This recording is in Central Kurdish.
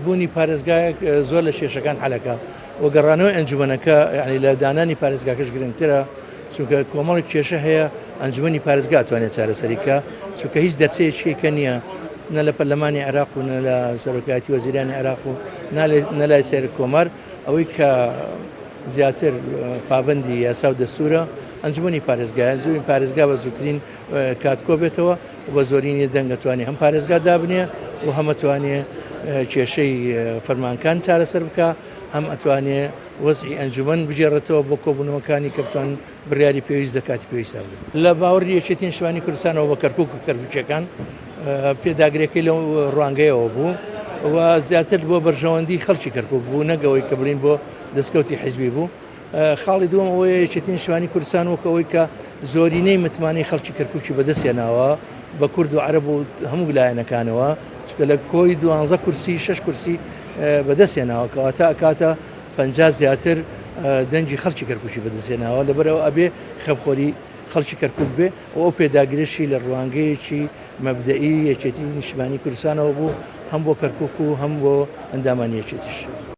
بوونی پارێزگایەک زۆر لە کێشەکان حەلەکا و گەڕانەوەی ئەنجومەنەکە یانی لە دانانی پارێزگاکەش گرنگترە، چونکە کۆمەڵێک کێشە هەیە ئەنجومەنی پارێزگا توانێت چارەسەری بکا، چونکە هیچ دەرچەیەکی کە نییە نە لە پەرلەمانی عێراق و نە لە سەرۆکایەتی وەزیرانی عێراق و نە لای سەرۆک کۆمار. ئەوەی کە زیاتر پابەندی یاسا و دەستورە ئەنجومەنی پارێزگایە، ئەنجومەنی پارێزگا بە زووترین کات کۆبێتەوە و بە زۆرینی دەنگ ئەتوانێ هەم پارێزگا دابنێ و هەم ئەتوانێ کێشەی فەرمانکان چارەسەر بکا، هەم ئەتوانێ وەزعی ئەنجومەن بگێڕێتەوە بۆ کۆبوونەوەکانی کە بتوان بڕیاری پێویست لە کاتی پێویستدا بدەن. لە باوەڕی یەکێتی نیشتمانی کوردستانەوە بە کەرکوک و کەرکوکیەکان پێداگرەکەی لەو ڕوانگەیەوە بوو و زیاتر بۆ بەرژەوەندی خەڵکی کەرکوک بوو نەک ئەوەی کە بڵین بۆ دەستکەوتی حیزبی بوو. خاڵی دووەم ئەوەیە یەکێتی نیشتمانی کوردستان وەک ئەوەی کە زۆرینەی متمانەی خەڵکی کەرکوکی بەدەست هێناوە بە کورد و عەرەب و هەموو لایەنەکانەوە، چونکە لە کۆی دوانزە کورسی شەش کورسی بەدەست هێناوە، کەواتە ئەکاتە 50 زیاتر دەنگی خەڵکی کەرکوکی بەدەست هێناوە، لەبەرئەوە ئەبێ خەمخۆری خەڵکی کەرکوک بێ و ئەو پێداگرەشی لە ڕوانگەیەکی مەبدەئی یەکێتی نیشتمانی کوردستانەوە بوو هەم بۆ کەرکوک و هەم بۆ ئەندامانی یەکێتیش.